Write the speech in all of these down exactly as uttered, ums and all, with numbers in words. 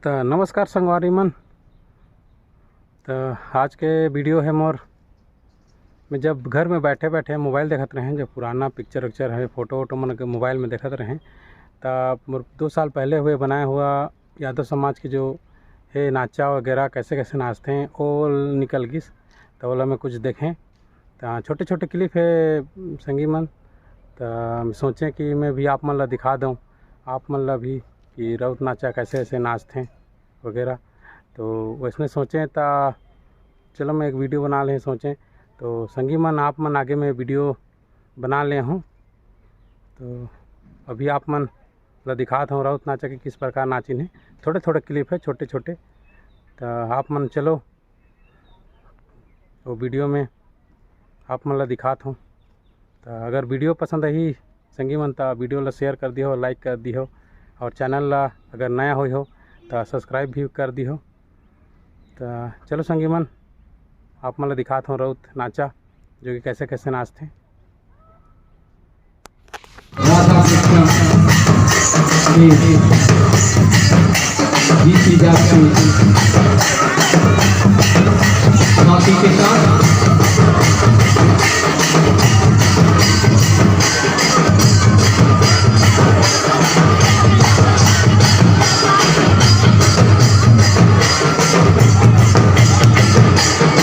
त नमस्कार संगवारी मन। त आज के वीडियो हे मोर, मैं जब घर में बैठे बैठे मोबाइल देखत रहें, जो पुराना पिक्चर उक्चर है, फोटो वोटो मन के मोबाइल में देखत रहें, त मोर दो साल पहले हुए बनाया हुआ यादव समाज के जो हे नाचा वगैरह, कैसे कैसे नाचते हैं, वो निकल गिस। त ओला मैं कुछ देखें, त छोटे छोटे क्लिप हे संगी मन। त सोचें कि मैं भी आप मन ला दिखा दूँ, आप मन ला भी, कि राउत नाचा कैसे कैसे नाचते हैं वगैरह। तो वैसने सोचें त चलो मैं एक वीडियो बना लें सोचें। तो संगी मन, आप मन आगे मैं वीडियो बना ले हूँ। तो अभी आप मन ला दिखात हूँ राउत नाचा के किस प्रकार नाचिन है। थोड़े थोड़े क्लिप है, छोटे छोटे। तो आप मन चलो वो वीडियो में आप मन ला दिखात हूँ। तो अगर वीडियो पसंद आही संगी मन, त वीडियो ला शेयर कर दिहो, लाइक कर दिहो, और चैनल ला अगर नया होई हो त सब्सक्राइब भी कर दिहो। त चलो संगी मन, आप मन ला दिखात हूँ राउत नाचा, जो कि कैसे कैसे नाचते। राधा कृष्ण की गीत की जाती बाकी के साथ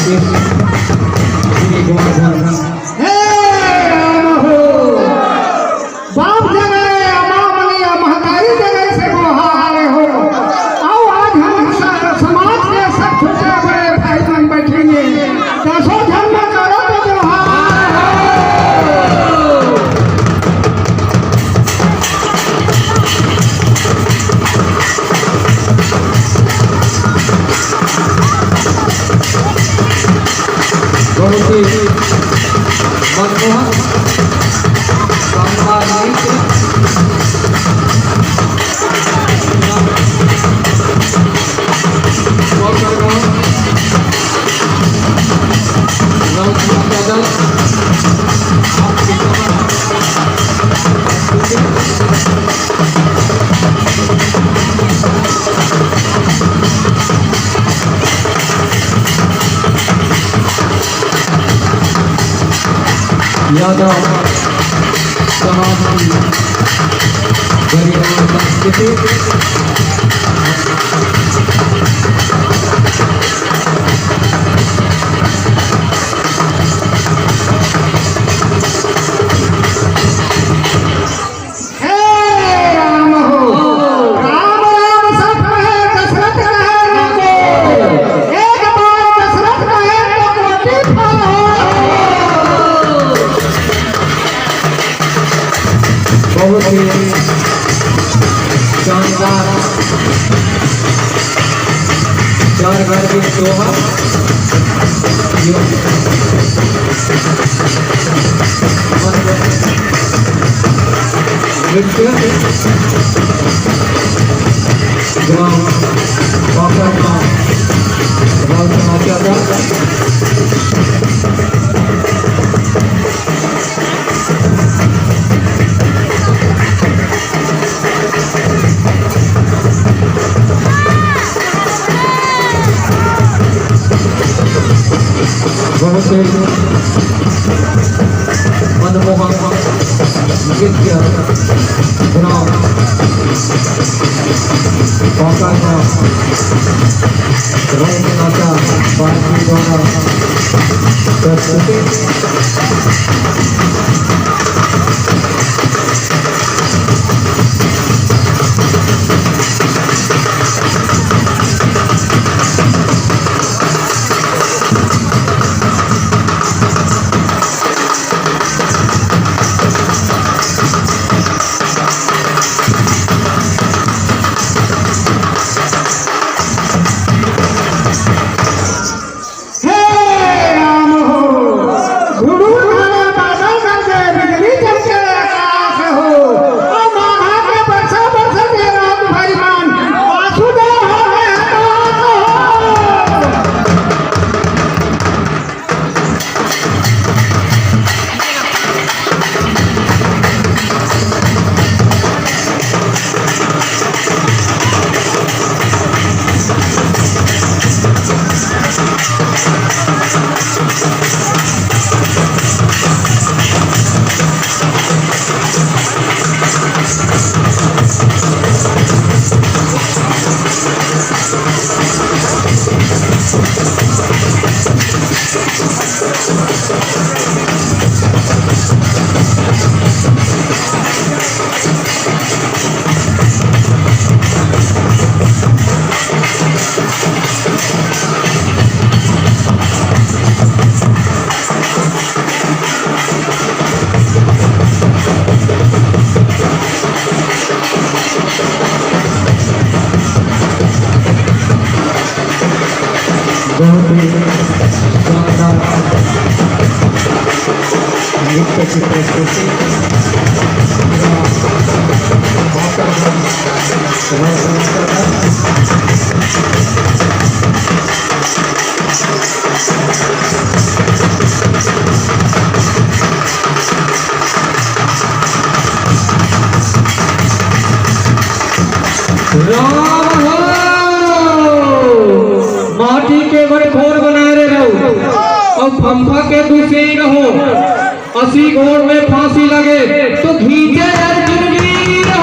श्री गोवर्धन। हे राम हो, बाप जगह, माँ मनिया, महतारी जगह से बोहा आ रहे हो। आओ, आज हम स-, समाज के सब छोटे बड़े भाई बहन बैठेंगे। दसों जन्म करो तो जोहार हो। बहुत ही मनमोहक, शानदार नृत्य। यादव समाज की गरिमा और संस्कृति। हे राम हो, राम राम सब कहे, दशरथ कहे न को। एक बार दशरथ कहे तो कोटि फल हो। बहुत ही शानदार चार बार की शोभा। नृत्य ग्राम पापड़ का राउत नाचा का। बहुत ही मनमोहक नृत्य ग्राम पाका का राउत नाचा पार्टी द्वारा प्रस्तुति। हे राम हो, गुरु घना बादल गरजे, बिजली चमके आकाश हो, ओ माघा के बहुत ही शानदार नृत्य की प्रस्तुति। राम हो, माटी के बड़े खोर बनाए रे रहो, अउ फंफा के दुसेंग हो, असी गोड़ में फांसी लगे, तो खींचे अर्जुन वीर हो।